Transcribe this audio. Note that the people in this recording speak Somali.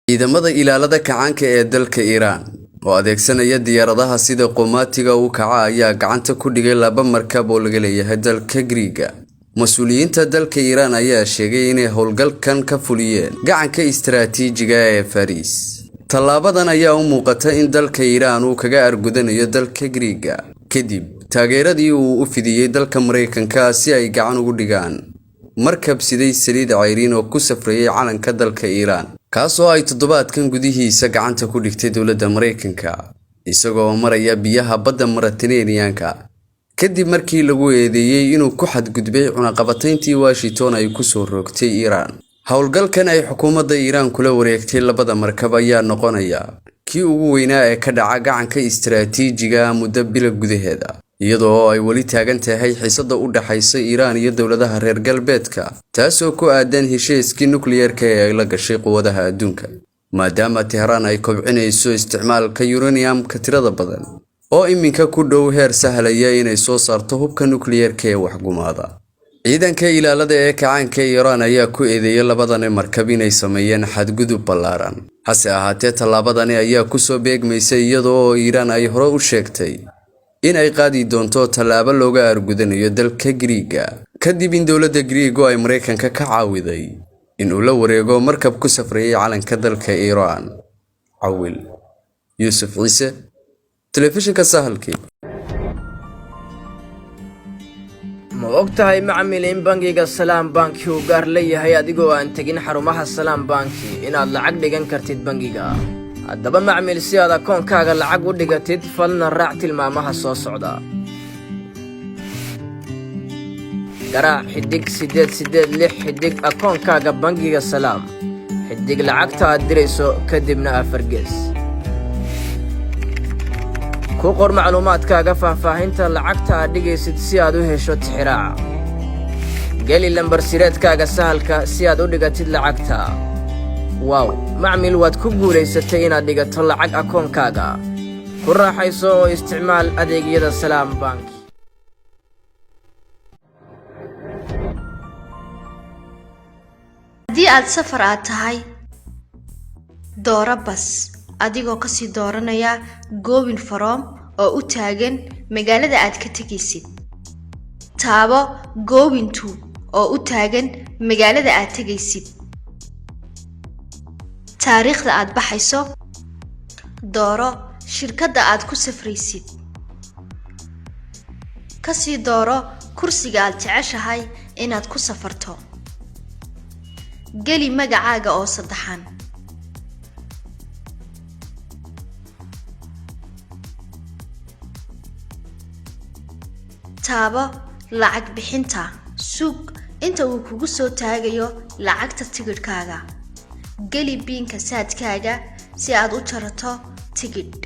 Ciidamada Ilaalada Kacaanka ee dalka Iiraan oo adeegsanaya diyaaradaha sida qumaatiga u kaca ayaa gacanta ku dhigay laba markab oo laga leeyahay dalka Giriiga. Mas-uuliyiinta dalka Iiraan ayaa sheegay inay howlgalkan ka fuliyeen gacanka istaraatiijiga ee Fariis. Tallaabadan ayaa u muuqata in dalka Iiraan uu kaga argudanayo dalka Giriiga kadib taageeradii uu u fidiyey dalka Mareykanka si ay gacan ugu dhigaan markab siday saliid cayriin oo ku safrayay calanka dalka Iiraan, kaasoo ay toddobaadkan gudihiisa gacanta ku dhigtay dowladda Mareykanka isagoo maraya biyaha badda Mediterranean-ka, kadib markii lagu eedeeyey inuu ku xadgudbay cunaqabatayntii Washington ay kusoo rogtay Iiraan. Howlgalkan ay xukuumadda Iiraan kula wareegtay labada markab ayaa noqonaya kii ugu weynaa ee ka dhaca gacanka istaraatiijiga muddo bila gudaheeda, iyadoo ay weli taagan tahay xiisada u dhaxaysa Iiraan iyo dowladaha reer galbeedka, taasoo ku aadan heshiiskii nukliyeerka ee ay la gashay quwadaha adduunka, maadaama Tehraan ay kobcinayso isticmaalka uranium-ka tirada badan oo iminka ku dhow heer sahlaya inay soo saarto hubka nukliyeerka ee waxgumaada. Ciidanka ilaalada ee kacaanka Iiraan ayaa ku eedeeyay labadani markab inay sameeyeen xadgudub ballaaran. Hase ahaatee, tallaabadani ayaa kusoo beegmaysay iyadoo Iiraan ay hore u sheegtay in ay qaadi doonto tallaabo looga argudanayo dalka Giriiga, kadib in dowladda Giriigu ay Mareykanka ka caawiday in uu la wareego markab ku safrayay calanka dalka Iiraan. Cawil Yuusuf Ciise, Telefishinka Sahalkii. Ma og tahay, macmil, in bangiga Salaam Banki uu gaar leeyahay, adigoo aan tegin xarumaha Salaam Banki inaad lacag dhigan kartid bangiga? Haddaba macmil, si aad akoonkaaga lacag u dhigatid, fadlan raac tilmaamaha soo socda. Garaac *886# akoonkaaga bangiga Salaam, xidig lacagta aad dirayso, kadibna afar gees. Ku qor macluumaadkaaga faahfaahinta lacagta aad dhigaysid si aad u hesho tixiraaca. Geli lambar sireedkaaga Sahalka si aad u dhigatid lacagta. Wow, macmil, waad ku guulaysatay inaad dhigato lacag akoonkaaga. Ku raaxayso oo isticmaal adeegyada Salaam Bank. Haddii aad safar aad tahay, dooro bas adigoo kasii dooranaya going from oo u taagan magaalada aad ka tegaysid. Taabo going to oo u taagan magaalada aad tegaysid. Taariikhda aad baxayso. Dooro shirkadda aad ku safraysid. Kasii dooro kursiga aad jeceshahay inaad ku safarto. Geli magacaaga oo saddexan. Taabo lacag bixinta. Sug inta uu kugu soo taagayo lacagta tigidhkaaga. Geli PIN-ka Saadkaaga si aad u jarato tigidh.